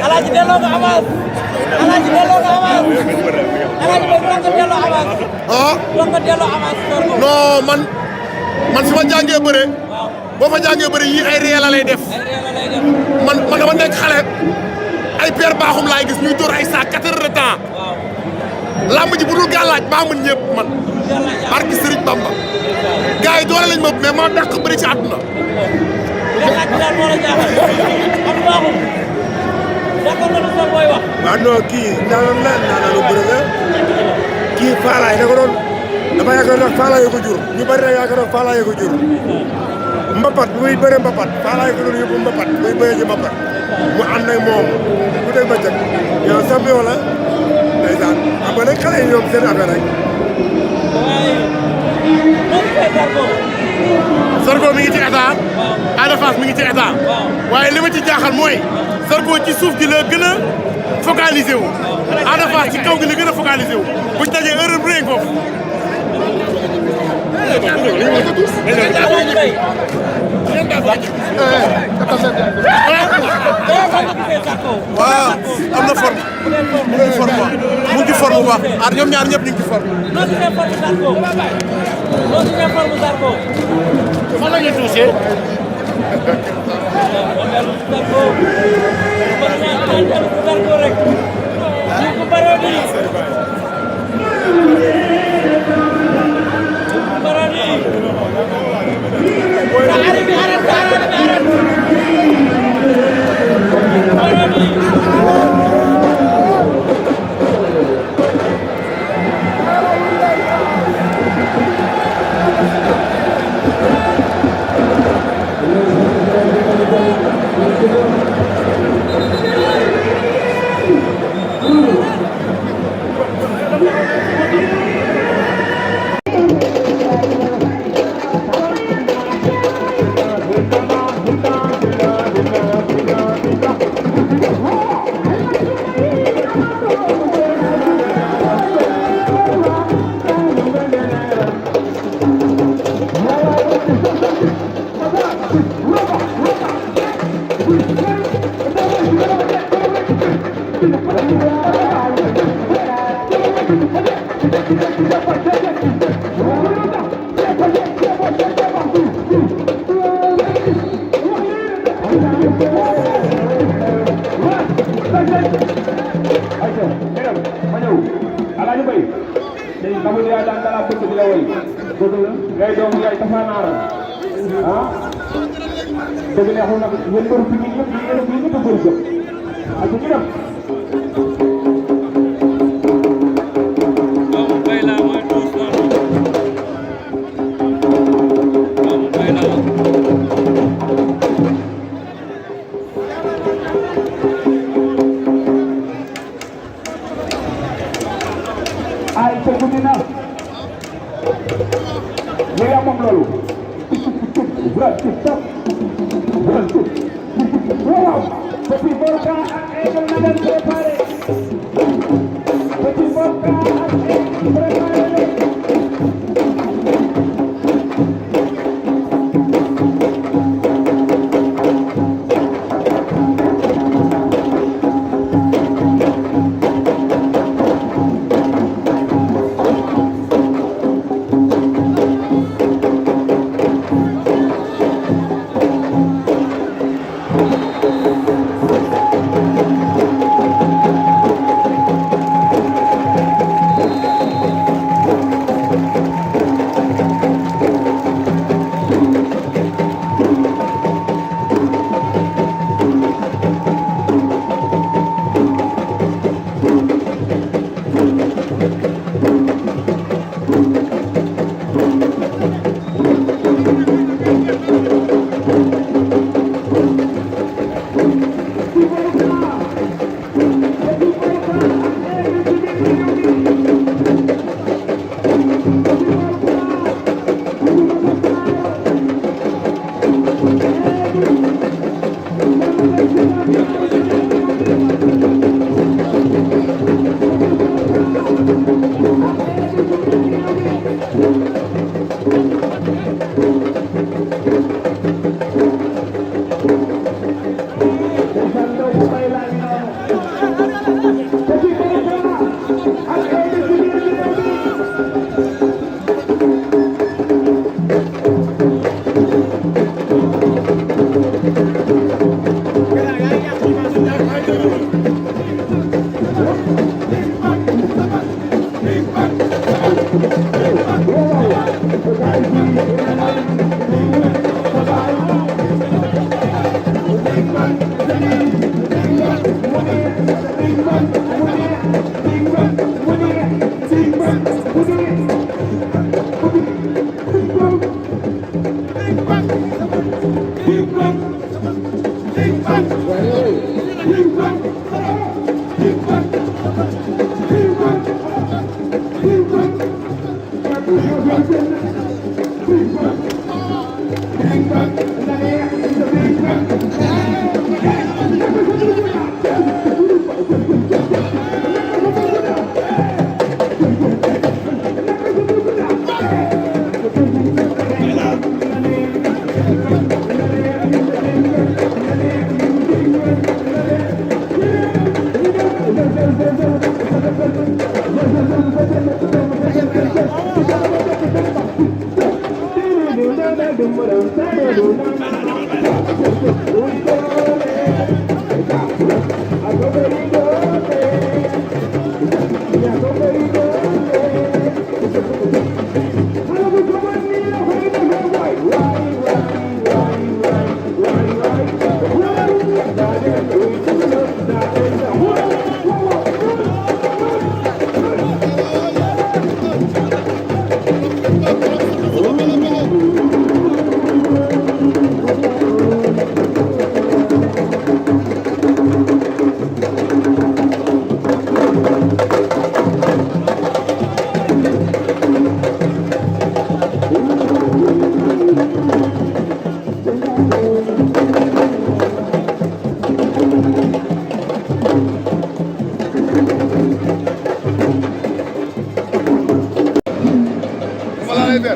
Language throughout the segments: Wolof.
Alaaji delloo nga avance Alaaji delloo nga avance Alaaji Mbaye doon nga delloo avance. ah doon nga delloo avance. non man su ma jàngee bëre. boo fa jàngee bëre yii ay réel la lay def. man dama nekk xale ay père baaxum laay gis ñuy dóor ay saa 4 heures de temps. lamb ji bu dul gàllaaj maa mën ñëpp man. barki Serigne Bamba. gars yi doole lañ ma mais maa dàq bëri ci àdduna. gàllaaj bi daal moo la jaaxal am baaxum. d'accord nga lu sa booy wax. waaw non kii naanaanu bëre la kii faalaay da ko doon dafa yaakaar nag faalaay ko jur ñu bari na yaakaar nag faalaay ko jur mbapat bu muy bëre mbapat faalaay ko doon yóbbu mbapat muy bëre ci mbapat mu ànd ak moom bu dee bëccëg yow champion la ndeysaan xam nga nag xale yi ñoom seen affaire rek. waaye moom kay Zarko. Zarko mi ngi ci état. Ada Fass mi ngi ci état. waaye li ma ci jaaxal mooy. Zarko ci suuf gi la gën a focalisé wu. Ada Fass ci kaw gi la gën a focalisé wu. bu ñu dajee erreur bu rëy foofu. waaw am na forme. mu ngi forme waaw mu ngi forme bu baax ar ñoom ñaar ñëpp ñu ngi ci forme. noo gisee forme Zarko. noo gisee forme Zarko. fan la ñuy touché. Zarko rek. ñu ko baroo di. baroo di. sa arrêt bi arrêt sa arrêt bi arrêt. baroo di.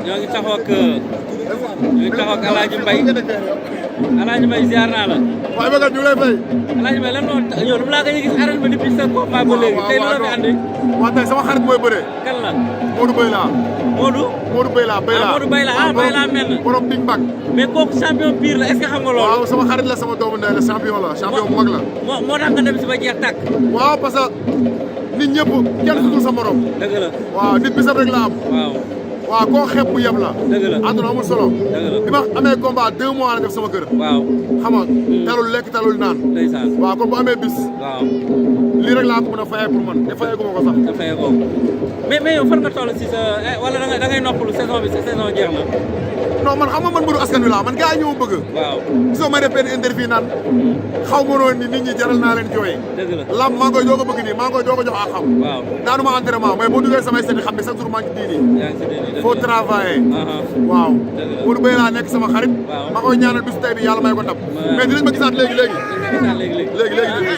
ñoo ngi taxaw ak Alaaji Mbaye Alaaji Mbaye ziar naa la. waaye bëgg ñu lay fay. Alaaji Mbaye lan moo tax yow dama laa koy gis arène ba depuis sa combat ba léegi tey loolu la fi andi. waaw tey sama xarit mooy bëree. kan la. Modou Bayla. Modou Bayla. Modou Bayla Bayla mel na. borom Big Bag. mais kooku champion pire la est-ce que xam nga loolu. waaw sama xarit la sama doomu ndey la champion bu mag la. moo tax nga dem si ba jeex tàkk. waaw parce que nit ñëpp kenn sutul sa morom. dëgg la. waaw nit bisam rek la am. waaw koo xeeb mu yem la. dëgg la àdduna amul solo. dëgg la bi ma amee combat 2 mois la def sama kër. waaw xam nga talul lekk talul naan. ndeysaan waaw kon bu amee bis. waaw lii rek laa ko mën a fayee pour man te fayee gu ma ko sax. te fayee ko mais yow fan nga toll si sa wala da ngay noppalu saison bi sa saison jeex na. non man xam nga man mbëru askan wi laa man gars yi ñoo bëgg. waaw gisoo may def benn interview naan xaw ma noonu ni nit ñi jaral naa leen jooy. dëgg la lamb maa ngi koy doog a bëgg nii maa ngi koy doog a jox a xam. waaw daanu ma entraînement mais boo duggee samay seeti xam ne chaque jour maa ngi ci diini. yaa ngi si diini faut travailler. waaw Modou Bayla nekk sama xarit. ma koy ñaanal bis tey bi yàlla may ko ndam. mais dinañ ma gisaat léegi. léegi.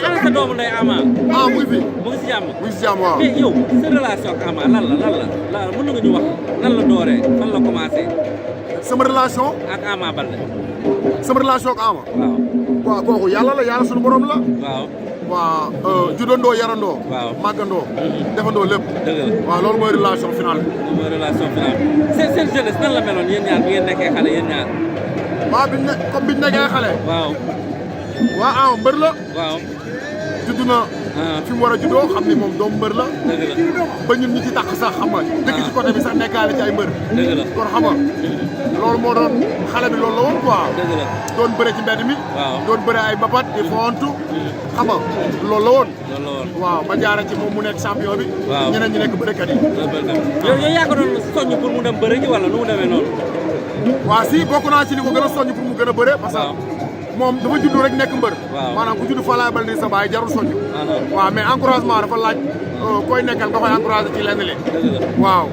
ana sa doomu ndey Ama. mu ngi fi. mu ngi si jàmm. mu ngi si jàmm waaw. mais yow sa relation ak Ama lan la mën nga ñu wax lan la dooree fan la commencé. sama relation. ak Ama Baldé. sama relation ak Ama. waaw. waaw kooku yàlla sunu borom la. waaw. waaw juddandoo yarandoo. waaw màggandoo. defandoo lépp. dëgg la waaw loolu mooy relation finale bi. loolu mooy relation finale bi seen jeunesse nan la meloon yéen ñaar bi ngeen nekkee xale yéen ñaar. waaw comme biñ nekkee xale. waaw. Ama mbër la. waaw. judd na. fi mu war a juddoo xam ni moom doomu mbër la. dëgg la ba ñun ñi ci tax sax xam nga. dëkk ci côté bi sax nekkaale ci ay mbër. dëgg la kon xam nga loolu moo doon xale bi loolu la woon quoi. dëgg la doon bëre ci mbedd mi. waaw doon bëre ay bapat di fontu. xam nga loolu la woon. loolu la woon waaw ma jaara ci moom mu nekk champion bi. waaw ñeneen ñi nekk bërekat yi. yow yaa ko doon soññ pour mu dem bëre ji wala nu mu demee noonu. waaw si bokk naa ci li ko gën a soññ pour mu gën a bëre. parce que moom dafa judd rek nekk mbër. waaw maanaam ku judd Falaye Baldé sa baay jarul soññ. waaw mais encouragement dafa laaj koy nekkal nga koy encouragé ci lenn li. waaw.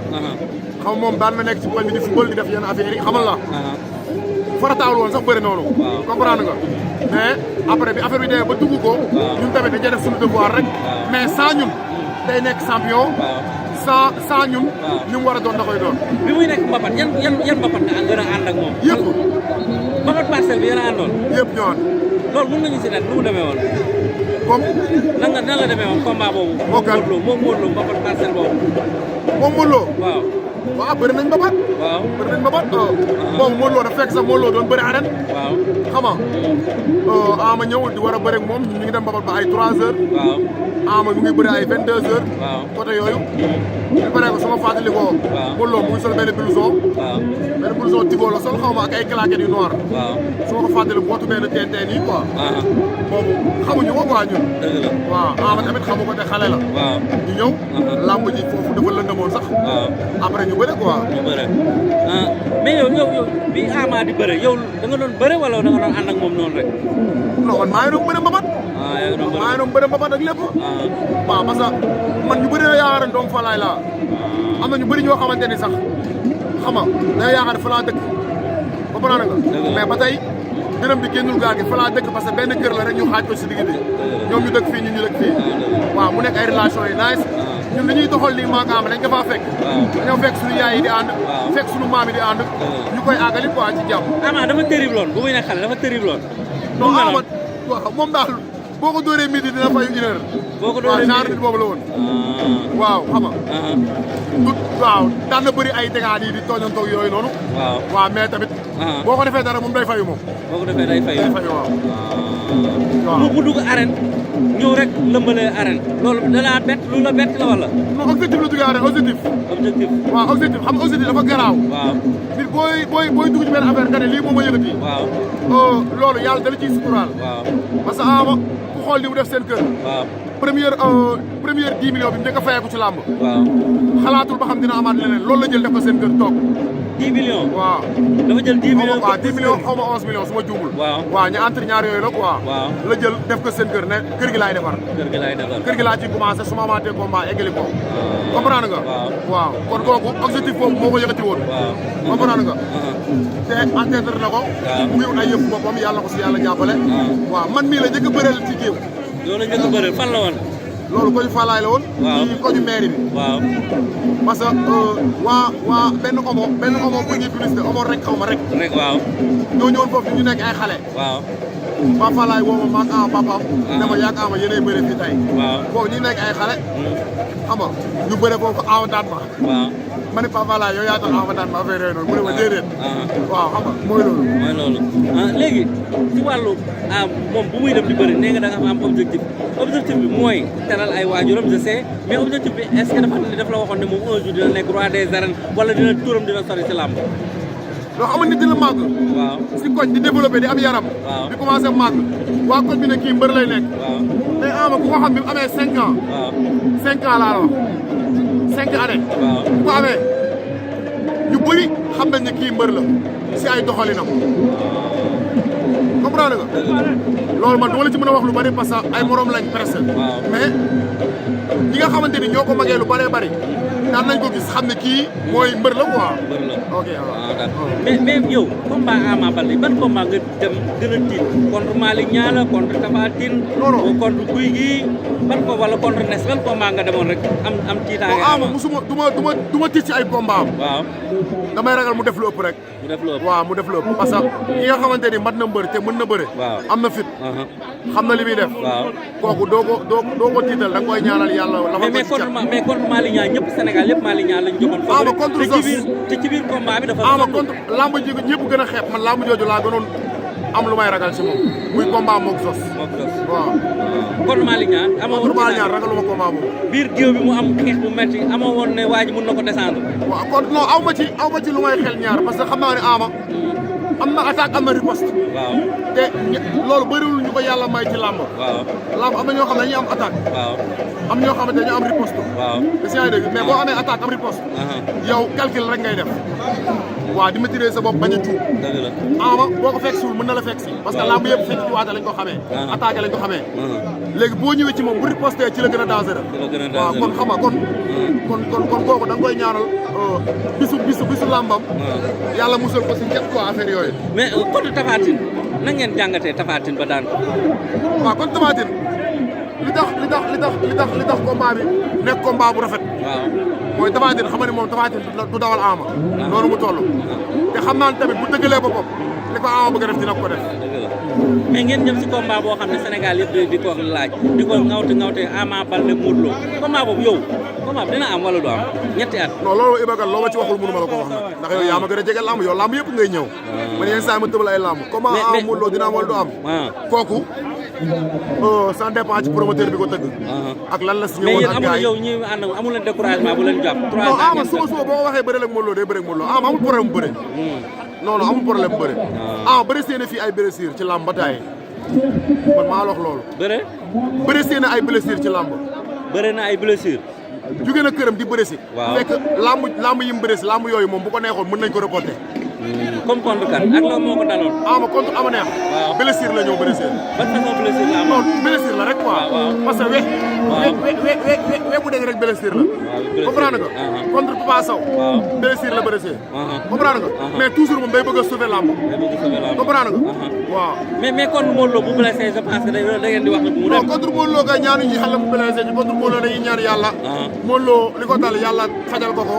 xam moom daan na nekk ci koñ bi di football di def yenn affaire yi xamal la. farataawul woon sax bëri noonu. comprendre nga mais après bi affaire bi demee ba dugg ko. ñun tamit dañuy def suñu devoir rek. mais sans ñun day nekk champion. sans ñun. ñu mu war a doon da koy doon. bi muy nekk Mbapat yan Mbapat nga gën a ànd ak moom. yëpp. Mbapat parcelle bi yéen a àndoon. yëpp ñoo ànd. loolu mën nañu si net nu mu demee woon. comme. nan la demee woon combat boobu. moom Modou Lo Mbapat parcelle boobu. moom Modou Lo. waaw. waaw bëri nañ Mbapat. waaw bëri nañ Mbapat. moom Modou Lo dafa fekk sax Modou Lo doon bëri arène. waaw xam nga. Ama ñëw di war a bëri ak moom ñu ngi dem Mbapat ba ay 3 heures. waaw. Ama mu ngi bëri ay 22 heures. waaw côté yooyu. bu paree ko sama fàttali ko. waaw Modou Lo mu ngi sol benn blouson. waaw benn blouson Tigo la sol xaw ma ak ay claquettes yu noir. waaw su ma ko fàttali bootu benn TNT nii quoi. boobu xamuñu ko quoi ñun. dëgg la waaw Ama tamit xamu ko te xale la. waaw ñu ñëw. lamb ji foofu dafa lëndamoon sax. waaw après ñu bëre quoi. ñu bëre mais yow bi Ama di bëre yow da nga doon bëre wala da nga doon ànd ak moom noonu rek. non man maa ngi doon bëre mbapat. yaa ngi doon bëre maa ngi doon bëre mbapat ak lépp. waaw parce que man ñu bëri na yaakaar ne doomu Falaye laa. am na ñu bëri ñoo xamante ni sax xam nga dañoo yaakaar ne fa laa dëkk. comprendre nga. mais ba tey dërëm bi génnul gaal gi fa laa dëkk parce que benn kër la rek ñu xaaj ko si digg bi. ñoom ñu dëkk fii ñun ñu dëkk fii. waaw mu nekk ay relation yi nice. ñun li ñuy doxal nii maanaam dañ ko faa fekk. dañoo fekk suñu yaay yi di ànd. fekk suñu maam yi di ànd. ñu koy àggali quoi ci jàmm. Ama dafa terrible woon bu muy nekk xale dafa terrible woon. non Ama waaw moom daal boo ko dóoree midi dina fayu 1 heure. boo ko dóoree waaw genre nit boobu la woon. waaw xam nga. waaw daan na bëri ay dégâts yi di tooñantoog yooyu noonu. waaw mais tamit. boo ko defee dara moom day fayu moom. boo ko defee day fayu. day fayu waaw. waaw mu dugg arène ñëw rek lëmbalee arène loolu da laa bett lu la bett la wala. non objectif la duggee arène objectif. objectif waaw objectif xam nga objectif dafa garaaw. waaw nit booy dugg ci benn affaire nga ne lii moom ma yëkkati. waaw loolu yàlla dala ciy suturaal. waaw parce que Ama ku xool li mu def seen kër. waaw première 10 millions bi mu njëkk a fayeeku ci làmb. waaw xalaatul ba xam dina amaat leneen loolu la jël def ko seen kër toog. 10 millions. waaw dafa jël 10 millions. waaw 10 millions xaw ma 11 millions su ma juumul. waaw ñu entre ñaar yooyu la quoi. waaw la jël def ko seen kër ne kër gi laay defar. kër gi laay defar. kër gi laa ciy commencé su ma amaatee combat eggali ko. comprendre nga. waaw kon kooku objectif boobu moo ko yëkkati woon. comprendre nga. te entendre na ko. mu ngi wut ay yëpp boppam yàlla ko si yàlla jàppale. waaw man mii la njëkk a bëreel ci géew. yow la njëkk a bëreel fan la woon. loolu koñu Fallaye la woon. waaw ci koñu mairie bi. waaw. parce que waa benn omo bu ñuy publicité omo rek xaw ma rek. rek waaw. ñoo ñëwoon foofu ñu nekk ay xale. waaw. waa Fallaye woo ma maag ama papaam. ne ma yàgg ama yéenay bëre fii tey. waaw boobu ñu nekk ay xale. xam nga ñu bëre foofu ama daan ma. waaw. ma ne Papa Fallaye yow yaa tax ama daan ma affaire yooyu noonu mu ne ma déedéet. waaw xam nga mooy loolu. mooy loolu léegi ci wàllu moom bu muy dem di bëri nee nga da nga am objectif objectif bi mooy teral ay waajuram je sais mais objectif bi est-ce que dafa la waxoon ne moom un jour dina nekk roi des arènes wala dina turam dina sori ci làmb. loo xam ne nit dina màgg. waaw si koñ di développé di am yaram. waaw di commencé màgg. waa koñ bi ne kii mbër lay nekk. waaw tey ama ku ko xam bi mu amee 5 ans. waaw 5 ans laa la wax 5 années. waaw bu ko amee ñu bëri xam nañ ne kii mbër la si ay doxalinam. comprendre nga. loolu man dama la ci mën a wax lu bari parce que ay morom lañ presque. mais ñi nga xamante ni ñoo ko magee lu bëree bëri daan nañ ko gis xam ne kii mooy mbër la quoi. mbër la ok waaw. d'accord mais yow combat Ama Baldé ban combat nga dem gën a tiit contre Malick Niang la contre Tapha Tine. non contre Gouye Gui ban ko wala contre Nes ban combat nga demoon rek am tiitaange. Ama musuma du ma tiit ci ay combat am. waaw damay ragal mu def lu ëpp rek. mu def lu ëpp waaw mu def lu ëpp parce que ki nga xamante ni mat na mbër te mën na bëre. waaw am na fit. xam na li muy def. waaw kooku doo ko tiital da nga koy ñaanal yàlla. mais contre Malick Niang ñëpp Sénégal yëpp Malick Niang lañ joxoon. Ama contre Zos te ci biir combat bi dafa. Ama contre lamb ji ñëpp gën a xeeb man lamb jooju laa gënoon am lu may ragal ci moom muy combat moog Zos. moog Zos waaw. contre Malick Niang amoo woon. contre Malick Niang ragaluma combat boobu. biir géew bi mu am xeex bu metti amoo woon ne waa ji mën na ko descendre. waaw kon non aw ma ci lu may xel ñaar parce que xam naa ne Ama am na attaque am na riposte. waaw te loolu bëriwul ñu ko yàlla may ci làmb. waaw làmb am na ñoo xam ne dañuy am attaque. waaw am ñoo xamante dañu am riposte. waaw te si yaa ngi dégg mais boo amee attaque am riposte. yow calcul rek ngay def. waaw di maîtriser sa bopp bañ a tuub. dëgg la Ama boo ko fekk suul mën na la fekk si. parce que làmb yëpp fekk ci waate lañ ko xamee. attaqué lañ ko xamee. léegi boo ñëwee ci moom bu riposté ci la gën a dangereux. waaw kon xam nga kon kooku da nga koy ñaanal bisu làmbam. yàlla musal ko si njëkk quoi affaire yooyu. mais contre Tapha Tine na ngeen jàngatee Tapha Tine ba daan ko. waaw kon Tapha Tine li tax combat bi nekk combat bu rafet. waaw mooy Tapha Tine xam nga ni moom Tapha Tine du dawal Ama. noonu mu toll. te xam naa ne tamit bu dëggalee boppam li ko Ama bëgg a def dina ko def. mais ngeen jëm si combat boo xam ne Sénégal yëpp di ko laaj di ko ŋawte Ama Baldé Modou Lô combat boobu yow combat bi dina am wala du am ñetti at. non loolu Iba Kane loo ma ci waxul mënu ma la ko wax nag ndax yow yaa ma gën a jege lamb yow lamb yëpp ngay ñëw. man yenn saa yi ma tëbal ay lamb. comment Ama Modou Lô dina am wala du am. kooku ça dépend ci promoteur bi ko tëgg. ak lan la signé woon ak gars yi mais yéen yow ñi ànd amul leen découragement bu leen jàpp. 3 ans non Ama suba boo ko waxee bëre ak Modou Lô day bëre ak Modou Lô Ama amul problème bu bëre. non amul problème bu bëre. bëre seen fii ay blessure ci lamb ba taay man maa la wax loolu. bëre seen ay blessure ci lamb. bëre na ay blessure. jóge na këram di bëre si. waaw fekk lamb yi mu bëre si lamb yooyu moom bu ko neexoon mën nañ ko reporter. comme contre kan ak la moo ko daloon. Ama contre Ama neex. waaw blessure la ñëw bëre seen. ban façon blessure la non blessure la rek quoi. parce que we bu dégg rek blessure la. comprendre nga. contre Papa Sow. blessure la bëre seen. comprendre nga. mais toujours moom day bëgg a sauver lamb. comprendre nga. waaw. mais contre Modou Lô bu blessé je pense que da ngeen di wax ne bu mu dem. non contre Modou Lô kay ñaanuñu xale bu blessé ci contre Modou Lô dañuy ñaan yàlla. Modou Lô li ko dal yàlla fajal ko ko.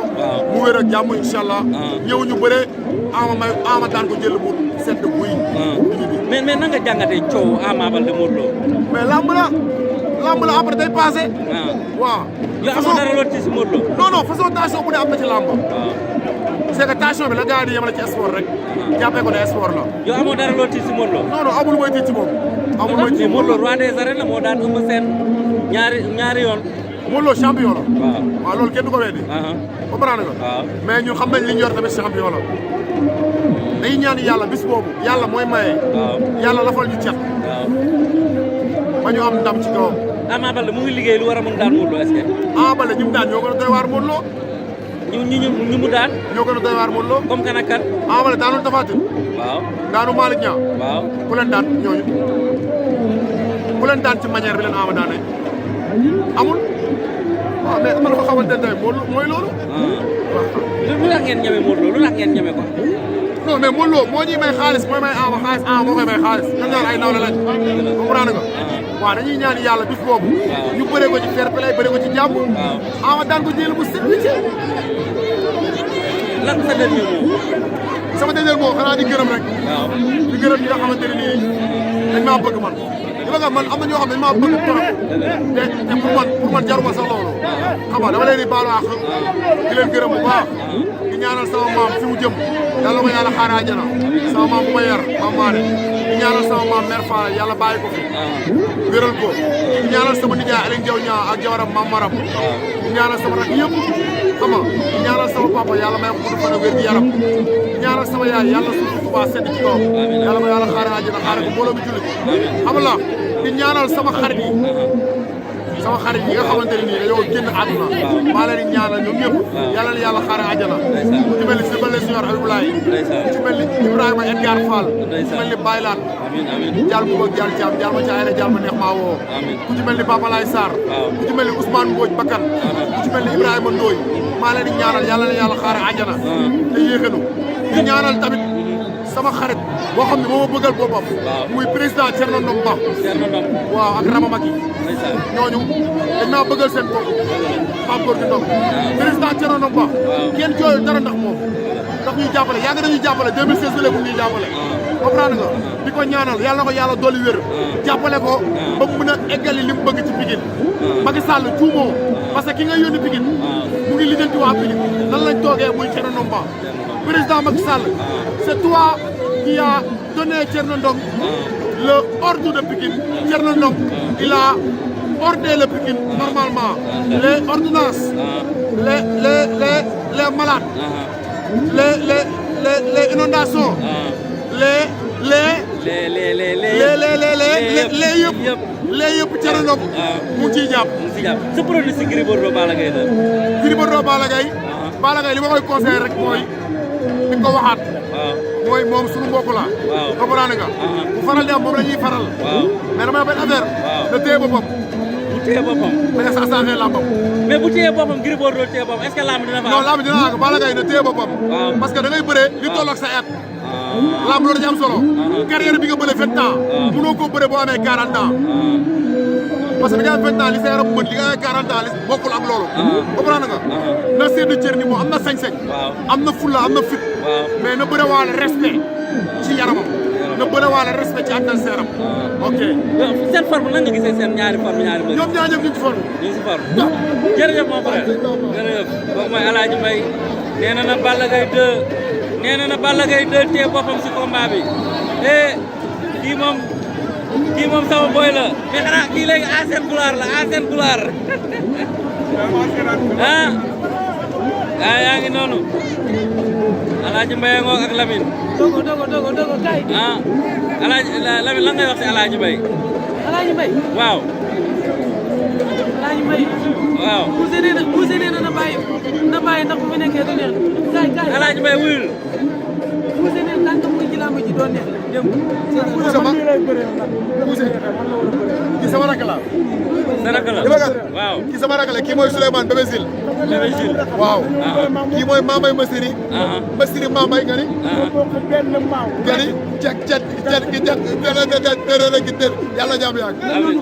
mu wér ak jàmm incha allah. ñëw ñu bëre. Ama daan ko jël bu sedd guy. mais nan nga jàngatee coow Ama Baldé Modou Lô. mais lamb la après day passé. waaw. yow amoo dara loo ci si Modou Lô. non façon tension bu ne am na ci lamb. c'est que tension bi la gars yi di yemale ci sport rek. jàppee ko ne sport la. yow amoo dara loo ci si Modou Lô. non amul mooy tiit ci moom. amul mooy tiit Modou Lô roi des arènes la moo daan Eumeu Sène ñaari yoon. Modou Lô champion la. waaw loolu kenn du ko weddi. comprendre nga. waaw mais ñun xam nañ li ñu yor tamit champion la. dañuy ñaan yàlla bis boobu yàlla mooy maye. yàlla lafal ñu cet. ba ñu am ndam ci kawam. Ama Baldé mu ngi liggéey lu war a mën daan Modou Lô est-ce que. Ama Baldé ñu mu daan ñoo gën a doy waar Modou Lô. ñu mu daan. ñoo gën a doy waar Modou Lô. comme kan ak kan. Ama Baldé daanul Tapha Tine. waaw daanu Malick Niang. waaw ku leen daan ñooñu. ku leen daan ci manière bi leen Ama daanee. amul. waaw mais man ko xamante ne tamit mooy loolu. lu tax ngeen ñeme Modou Lô lu tax ngeen ñeme ko. non mais Modou Lô moo ñuy may xaalis mooy may Ama xaalis Ama moo koy may xaalis. ñoom ñaar ay nawle lañ. comprendre nga. waaw dañuy ñaan yàlla bis boobu. ñu bëree ko ci fair play bëree ko ci jàmm. Ama daan ko jël bu set bi ci. lan sa dernier mot. sama dernier mot xanaa di gërëm rek. di gërëm ñi nga xamante ne nii dañ maa bëgg man. li nga man am na ñoo xam ne dañ maa bëgg trop. te pour man jaruma sax loolu. xam nga dama leen di baalu àq di leen gërëm bu baax. di ñaanal sama maam fi mu jëm. yàlla ko yàlla xaare àjjana. sama maam bu ma yar maam Maane. di ñaanal sama maam mère Fall yàlla bàyyi ko fi. wéral ko. di ñaanal sama nijaay Aliou Diaw ñaa ak jawaram maam Maram. di ñaanal sama rak yëpp. xam nga di ñaanal sama papa yàlla may ko gudd fan ak wér gi yaram. di ñaanal sama yaay yàlla suuf Tuubaa sedd ci kawam. yàlla ko yàlla xaare àjjana xaare ko mbooloo bi jullit. xam nga di ñaanal sama xarit yi nga xamante ne nii dañoo génn àdduna. maa leen di ñaanal ñoom ñëpp. yàlla na yàlla xaare àjjana. ku ci mel ni Sibale Signor Abdoulaye. ku ci mel ni Ibrahima Edgar Fall. ku ci mel ni Baylaat. jàll bu bëgg jàll Thiam jàll ma ca ayra jàll ma neex maa woo. ku ci mel ni Papa Laye Sarr. ku ci mel ni Ousmane Mbodj Bakkan. ku ci mel ni Ibrahima Ndoye. maa leen di ñaanal yàlla na yàlla xaare àjjana. te yéexanu di ñaanal tamit sama xarit boo xam ne moo ma bëggal boppam. muy président Thierno Ndom Ba. waaw ak Rama Maki. ñooñu dañ maa bëggal seen bopp. Pape Gorgui Ndong. président Thierno Ndom Ba. kenn jooyul dara ndax moom. ndax ñuy jàppale yàgg nañuy jàppale 2016 ba léegi ñuy jàppale. comprendre nga di ko ñaanal yàlla na ko yàlla dolli wér. jàppale ko ba mu mën a eggali li mu bëgg ci Pikine. Macky Sall tuumoo parce que ki nga yónni Pikine mu ngi lijjanti waa Pikine nan lañ toogee muy Thierno Ndom Ba. président Macky Sall c'est toi qui a donné Thierno Ndom le ordre de Pikine. Thierno Ndom il a ordonné le Pikine normalement les ordonnances les malades les inondations les yëpp Thierno Ndom mu ngi ciy jàpp. sa pronostic Gris Bordeaux Balla Gaye la. Gris Bordeaux Balla Gaye. Balla Gaye li ma koy conseillé rek mooy di ko waxaat. mooy moom suñu mbokk la. comprendre nga. bu faral di am moom la ñuy faral. mais damay benn affaire. na téye boppam. bu téye boppam. da nga saasaanee làmbam. mais bu téye boppam Gris Bordeaux téye boppam est-ce que làmb dina fa am. non làmb dina àgg Balla Gaye na téye boppam. parce que da ngay bëree li tolloog sa at. làmb loolu dañu am solo. carrière bi nga bëree 20 ans. mënoo koo bëree boo amee 40 ans. parce que bi nga am 20 ans li sa yaram mën li nga amee 40 ans li bokkul ak loolu. comprendre nga. na seetlu cër ni moom am na sañ-sañ. am na fulla am na fit. mais na bëre waale respect ci yaramam. na bëre waale respect ci adversaire am. ok. seen forme nan nga gisee seen ñaari forme ñaari mbër. ñoom ñaar ñëpp ñu ngi ci forme. ñu ngi si forme. jërëjëf mon frère. jërëjëf kooku mooy El Hadj Mbaye nee na Balla Gaye 2 nee na Balla Gaye 2 téye boppam si combat bi kii moom sama boy la mais xanaa kii léegi ancienne gloire la ancienne gloire yaa ngi noonu El Hadj Mbaye ngoog ak Lamine. dogo kay. El Hadj Lamine lan ngay wax si El Hadj Mbaye. El Hadj Mbaye. waaw. El Hadj Mbaye. waaw. Bousse nee na na bàyyi ndax bu fi nekkee du neex. kay. El Hadj Mbaye wuyul. Bousse nee na mu ngi ci làmb ji doon neex dem. kii sama rakk la. sa rakk la waaw. kii sama rakk la kii mooy Souleymane Bébé Zil. Bébé Zil waaw. kii mooy Mamay Massiri. Massiri Mamay nga ni. nga ni cet gi cet yàlla jàmm yàgg. amiin.